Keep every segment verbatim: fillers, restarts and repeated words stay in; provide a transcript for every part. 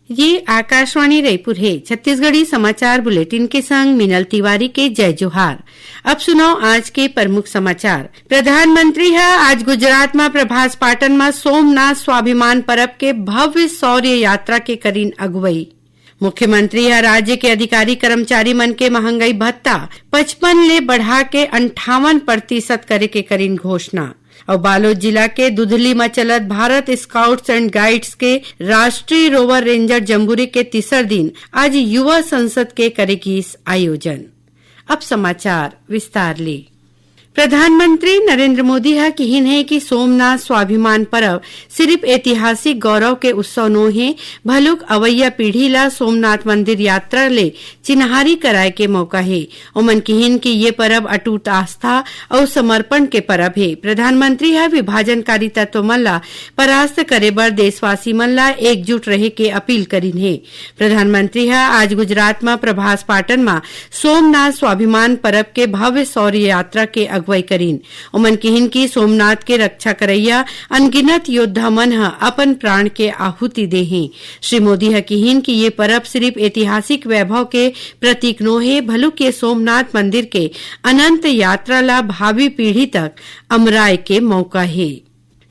ये आकाशवाणी रायपुर हे। छत्तीसगढ़ी समाचार बुलेटिन के संग मीनल तिवारी के जय जोहार। अब सुनव आज के प्रमुख समाचार। प्रधानमंत्री ह आज गुजरात म प्रभास पाटन म सोमनाथ स्वाभिमान परब के भव्य शौर्य यात्रा के करिन अगुवई। मुख्यमंत्री ह राज्य के अधिकारी कर्मचारी मन के महंगाई भत्ता पचपन ले बढ़ा के अंठावन प्रतिशत करे के करिन घोषणा। अउ बालोद जिला के दुधली म चलत भारत स्काउट्स एंड गाइड्स के राष्ट्रीय रोवर रेंजर जम्बूरी के तीसर दिन आज युवा संसद के करे गिस आयोजन। अब समाचार विस्तार ले। प्रधानमंत्री नरेंद्र मोदी ह किहिन हे कि सोमनाथ स्वाभिमान परब सिरिफ ऐतिहासिक गौरव के उत्सव नो हे, भलुक अवइया पीढ़ी ला सोमनाथ मंदिर यात्रा ले चिन्हारी कराए के मौका हे। ओमन किहिन कि ये परब अटूट आस्था अउ समर्पण के परब हे। प्रधानमंत्री ह विभाजनकारी तत्व मन ला परास्त करे बर देशवासी मन ला एकजुट रहे के अपील करिन हे। प्रधानमंत्री ह आज गुजरात म प्रभास पाटन म सोमनाथ स्वाभिमान परब के भव्य शौर्य यात्रा के अगुवई करिन। ओमन किहिन कि सोमनाथ के रक्षा करइया अनगिनत योद्धा मन ह अपन प्राण के आहुति दे हें। श्री मोदी ह किहिन कि ये परब सिरिफ ऐतिहासिक वैभव के प्रतीक नो हे, भलुक ये सोमनाथ मंदिर के अनंत यात्रा ला भावी पीढ़ी तक अमराए के मौका हे।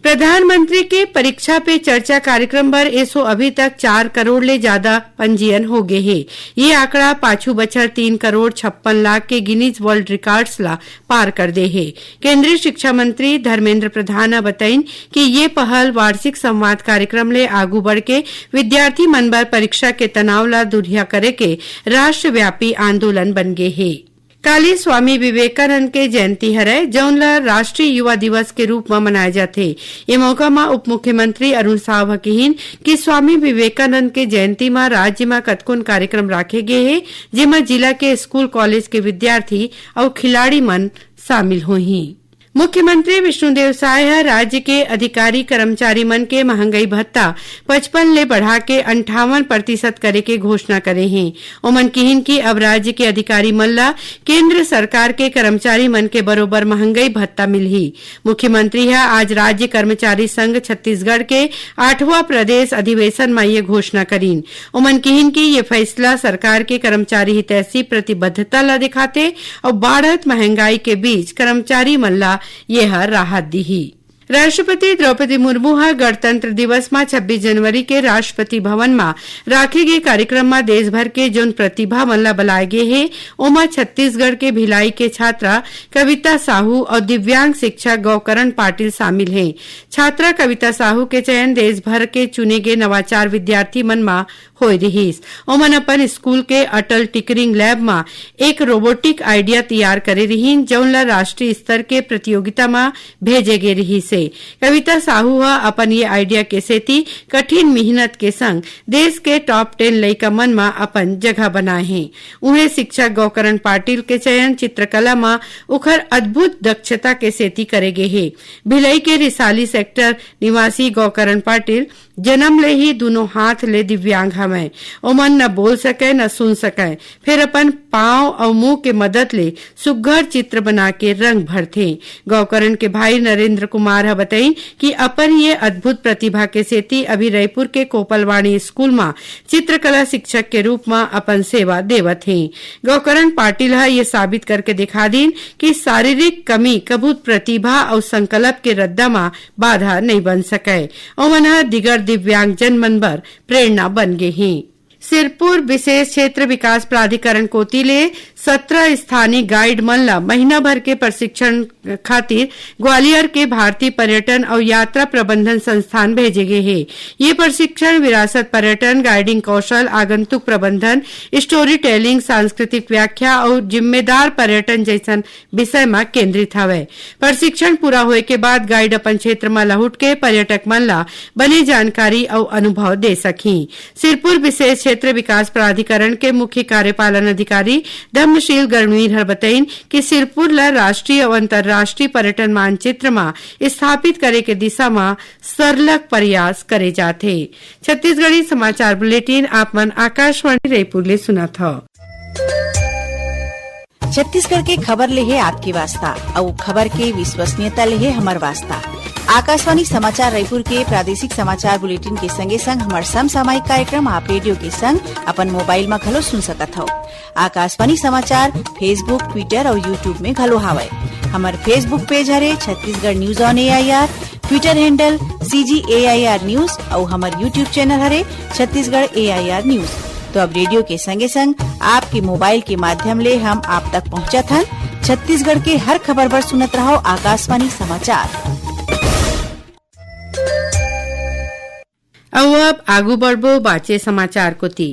प्रधानमंत्री के परीक्षा पे चर्चा कार्यक्रम बर एसो अभी तक चार करोड़ ले ज्यादा पंजीयन हो गे हे। ये आंकड़ा पाछू बछर तीन करोड़ छप्पन लाख के गिनीज वर्ल्ड रिकॉर्ड्स ला पार कर दे हे। केंद्रीय शिक्षा मंत्री धर्मेंद्र प्रधान ह बतइन कि ये पहल वार्षिक संवाद कार्यक्रम ले आगू बढ़ के विद्यार्थी मन बर परीक्षा के तनाव ला दुरिहा करे के राष्ट्रव्यापी आंदोलन बन गे हे। काली स्वामी विवेकानंद के जयंती हरय, जउन ल राष्ट्रीय युवा दिवस के रूप म मनाए जाथे। ये मौका म उप मुख्यमंत्री अरुण साव ह किहिन कि स्वामी विवेकानंद के जयंती म राज्य म कतकोन कार्यक्रम राखे गे हे, जेमा जिला के स्कूल, कॉलेज के विद्यार्थी अउ खिलाड़ी मन शामिल होही। मुख्यमंत्री विष्णुदेव साय ह राज्य के अधिकारी कर्मचारी मन के महंगाई भत्ता पचपन ले बढ़ा के अंठावन प्रतिशत करे के घोषणा करे हें। ओमन किहिन कि अब राज्य के अधिकारी मन ला केंद्र सरकार के कर्मचारी मन के बरोबर महंगाई भत्ता मिलही। मुख्यमंत्री ह आज राज्य कर्मचारी संघ छत्तीसगढ़ के आठवां प्रदेश अधिवेशन म ये घोषणा करिन। ओमन किहिन कि ये फैसला सरकार के कर्मचारी हितैषी प्रतिबद्धता ला दिखाथे अउ बाढ़त महंगाई के बीच कर्मचारी मन ला ये ह राहत दिही। राष्ट्रपति द्रौपदी मुर्मू ह गणतंत्र दिवस म छब्बीस जनवरी के राष्ट्रपति भवन म राखे गे कार्यक्रम म देश भर के जोन प्रतिभा मन ला बलाए गे हे, ओमा छत्तीसगढ़ के भिलाई के छात्रा कविता साहू अउ दिव्यांग शिक्षक गौकरण पाटिल शामिल हे। छात्रा कविता साहू के चयन देश भर के चुने गे नवाचार विद्यार्थी मन म होए रिहिस। ओमन अपन स्कूल के अटल टिंकरिंग लैब म एक रोबोटिक आइडिया तैयार करे रिहिन, जउन ल राष्ट्रीय स्तर के प्रतियोगिता म भेजे गे रिहिस हे। कविता साहू ह अपन ये आइडिया के सेती कठिन मेहनत के संग देश के टॉप टेन लइका मन म अपन जगह बनाए हे। उहें, शिक्षक गौकरण पाटिल के चयन चित्रकला म उखर अद्भुत दक्षता के सेती करे गे हे। भिलाई के रिसाली सेक्टर निवासी गौकरण पाटिल जनम ले ही दूनों हाथ ले दिव्यांग हवय। ओमन न बोल सकय, न सुन सकय, फेर अपन पांव अउ मुंह के मदद ले सुघ्घर चित्र बना के रंग भरथे। गौकरण के भाई नरेंद्र कुमार ह बतइन कि अपन ये अद्भुत प्रतिभा के सेती अभी रईपुर के कोपलवाणी स्कूल म चित्रकला शिक्षक के रूप म अपन सेवा देवत हे। गौकरण पाटिल ह ये साबित करके दिखा दीन कि शारीरिक कमी कभू प्रतिभा अउ संकल्प के रद्दा म बाधा नइ बन सकय। ओमन ह दिगर दिव्यांगजन मन बर प्रेरणा बन गे हे। सिरपुर विशेष क्षेत्र विकास प्राधिकरण कोति ले सत्रह स्थानीय गाइड मन ल महीना भर के प्रशिक्षण खातिर ग्वालियर के भारतीय पर्यटन अउ यात्रा प्रबंधन संस्थान भेजे गे हे। ये प्रशिक्षण विरासत पर्यटन, गाइडिंग कौशल, आगंतुक प्रबंधन, स्टोरी टेलिंग, सांस्कृतिक व्याख्या अउ जिम्मेदार पर्यटन जइसन विषय म केंद्रित हवय। प्रशिक्षण पूरा होए के बाद गाइड अपन क्षेत्र म लहुट के पर्यटक मन ला बने जानकारी अउ अनुभव दे सकही। सिरपुर विशेष क्षेत्र विकास प्राधिकरण के मुख्य कार्यपालन अधिकारी धर्मशील गणवीर हर बतइन कि सिरपुर ला राष्ट्रीय अउ अंतर्राष्ट्रीय पर्यटन मानचित्र म स्थापित करे के दिशा म सरलग प्रयास करे जाथे। छत्तीसगढ़ी समाचार बुलेटिन आप मन आकाशवाणी रायपुर ले सुनत हव। छत्तीसगढ़ के खबर ले हे आपके वास्ता, अउ खबर के विश्वसनीयता ले हे हमर वास्ता। आकाशवाणी समाचार रायपुर के प्रादेशिक समाचार बुलेटिन के संगे संग हमर समसामयिक कार्यक्रम आप रेडियो के संग अपन मोबाइल म घलो सुन सकत हव। आकाशवाणी समाचार Facebook, Twitter अउ YouTube में घलो हावय। हमर Facebook पेज हरे Chhattisgarh news on AIR, Twitter handle CG AIR news अउ हमर YouTube चैनल हरे छत्तीसगढ़ एआईआर न्यूज। तो अब रेडियो के संगे संग आपके मोबाइल के माध्यम ले हम आप तक पहुंचत हन। छत्तीसगढ़ के हर खबर बर सुनत रहव आकाशवाणी समाचार। अउ अब आगू बढ़बो बाचे समाचार कोति।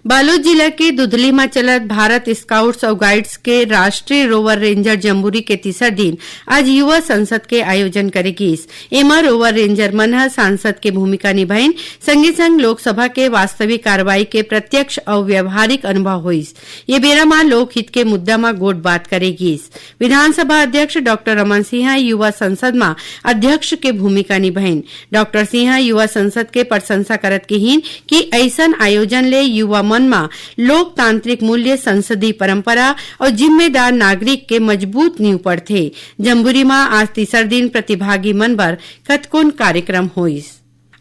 बालोद जिला के दुधली म चलत भारत स्काउट्स अउ गाइड्स के राष्ट्रीय रोवर रेंजर जम्बूरी के तीसर दिन आज युवा संसद के आयोजन करे गिस। एमा रोवर रेंजर मन ह सांसद के भूमिका निभाइन, संगे संग लोकसभा के वास्तविक कार्रवाई के प्रत्यक्ष अउ व्यावहारिक अनुभव होइस। ये बेरा म लोकहित के मुद्दा म गोठ बात करे गिस। विधानसभा अध्यक्ष डॉक्टर रमन सिंह ह युवा संसद म अध्यक्ष के भूमिका निभाइन। डॉक्टर सिंह ह युवा संसद के प्रशंसा करत किहीन कि अइसन आयोजन ले युवा मन म लोकतांत्रिक मूल्य, संसदीय परंपरा अउ जिम्मेदार नागरिक के मजबूत नींव पड़थे। जम्बूरी म आज तीसर दिन प्रतिभागी मन बर कतकोन कार्यक्रम होइस।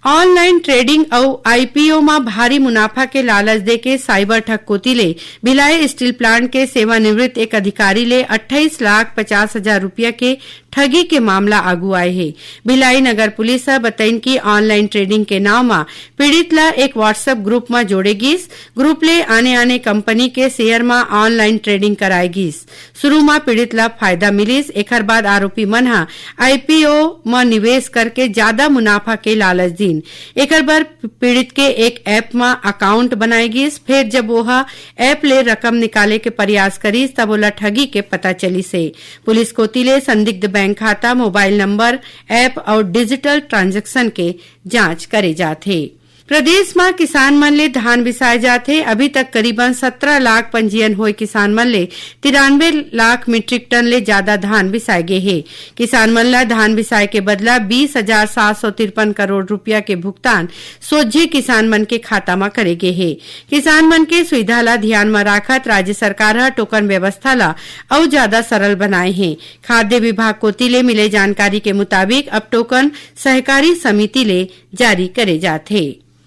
ऑनलाइन ट्रेडिंग अउ आईपीओ म भारी मुनाफा के लालच देके साइबर ठग कोति ले भिलाई स्टील प्लांट के सेवानिवृत्त एक अधिकारी ले अट्ठाईस लाख पचास हजार रुपया के ठगी के मामला आगू आए हे। भिलाई नगर पुलिस ह बतइन कि ऑनलाइन ट्रेडिंग के नाव म पीड़ित ल एक WhatsApp ग्रुप म जोड़े गिस। ग्रुप ले आने-आने कंपनी के शेयर म ऑनलाइन ट्रेडिंग कराए गिस। शुरू म पीड़ित ल फायदा मिलिस, एखर बाद आरोपी मन ह आईपीओ म निवेश करके जादा मुनाफा के लालच दीन। एखर बर पीड़ित के एक ऐप म अकाउंट बनाए गिस, फेर जब ओह ऐप ले रकम निकाले के प्रयास करिस, तब ओला ठगी के पता चलिस हे। पुलिस कोति ले संदिग्ध बैंक खाता, मोबाइल नंबर, ऐप अउ डिजिटल ट्रांजैक्शन के जांच करे जात हे। प्रदेश म किसान मन ले धान बिसाए जात हे। अभी तक करीबन सत्रह लाख पंजीयन होए किसान मन ले तिरानबे लाख मीट्रिक टन ले जादा धान बिसाए गे हे। किसान मन ल धान बिसाए के बदला बीस हजार सात सौ तिरपन करोड़ रुपया के भुगतान सोझे किसान मन के खाता म करे गे हे। किसान मन के सुविधा ल ध्यान म राखत राज्य सरकार ह टोकन व्यवस्था ल अउ जादा सरल बनाए हे। खाद्य विभाग कोति ले मिले जानकारी के मुताबिक अब टोकन सहकारी समिति ले जारी करे जात हे।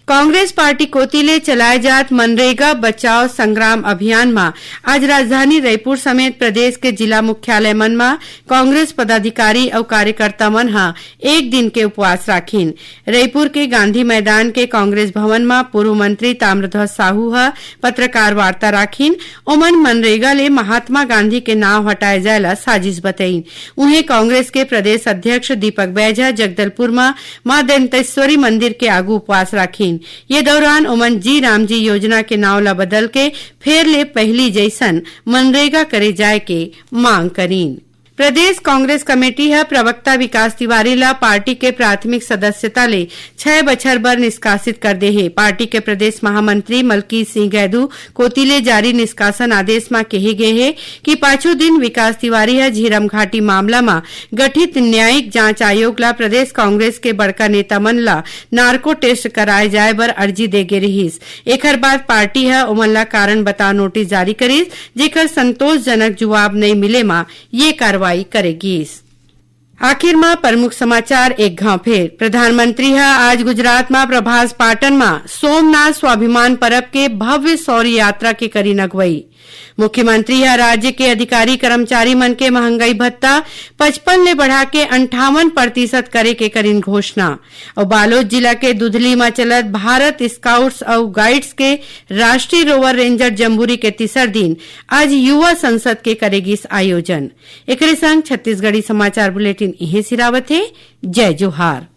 कांग्रेस पार्टी कोति ले चलाए जात मनरेगा बचाओ संग्राम अभियान म आज राजधानी रईपुर समेत प्रदेश के जिला मुख्यालय मन म कांग्रेस पदाधिकारी अउ कार्यकर्ता मन ह एक दिन के उपवास राखिन। रईपुर के गांधी मैदान के कांग्रेस भवन म पूर्व मंत्री ताम्रध्वज साहू ह पत्रकार वार्ता राखिन। ओमन मनरेगा ले महात्मा गांधी के नाव हटाए जाए ला साजिश बतइन। उहें, कांग्रेस के प्रदेश अध्यक्ष दीपक बैज ह जगदलपुर म मां दंतेश्वरी मंदिर के आगू उपवास राखिन। ये दौरान ओमन जी राम जी योजना के नाव ला बदल के फेर ले पहिली जइसन मनरेगा करे जाए के मांग करीन। प्रदेश कांग्रेस कमेटी ह प्रवक्ता विकास तिवारी ला पार्टी के प्राथमिक सदस्यता ले छह बछर बर निष्कासित कर दे हे। पार्टी के प्रदेश महामंत्री मलकीत सिंह गैदू कोति ले जारी निष्कासन आदेश म केहे गे हे कि पाछू दिन विकास तिवारी ह झीरम घाटी मामला म गठित न्यायिक जांच आयोग ला प्रदेश कांग्रेस के बड़का नेता मन ला नार्को टेस्ट कराए जाए बर अर्जी दे गे रिहिस। एखर बाद पार्टी ह ओमन ला कारण बताओ नोटिस जारी करिस, जेकर संतोषजनक जुवाब नइ मिले म ये कार्रवाई करे गिस। आखिर म प्रमुख समाचार एक घांव फेर। प्रधानमंत्री ह आज गुजरात म प्रभास पाटन म सोमनाथ स्वाभिमान परब के भव्य शौर्य यात्रा के करीन अगुवई। मुख्यमंत्री ह राज्य के अधिकारी कर्मचारी मन के महंगाई भत्ता पचपन ले बढ़ा के अंठावन प्रतिशत करे के करीन घोषणा। अउ बालोद जिला के दुधली म चलत भारत स्काउट्स अउ गाइड्स के राष्ट्रीय रोवर रेंजर जम्बूरी के तीसर दिन आज युवा संसद के करे गिस आयोजन। एकरे संग छत्तीसगढ़ी समाचार बुलेटिन इहें सिरावत हे। जय जोहार।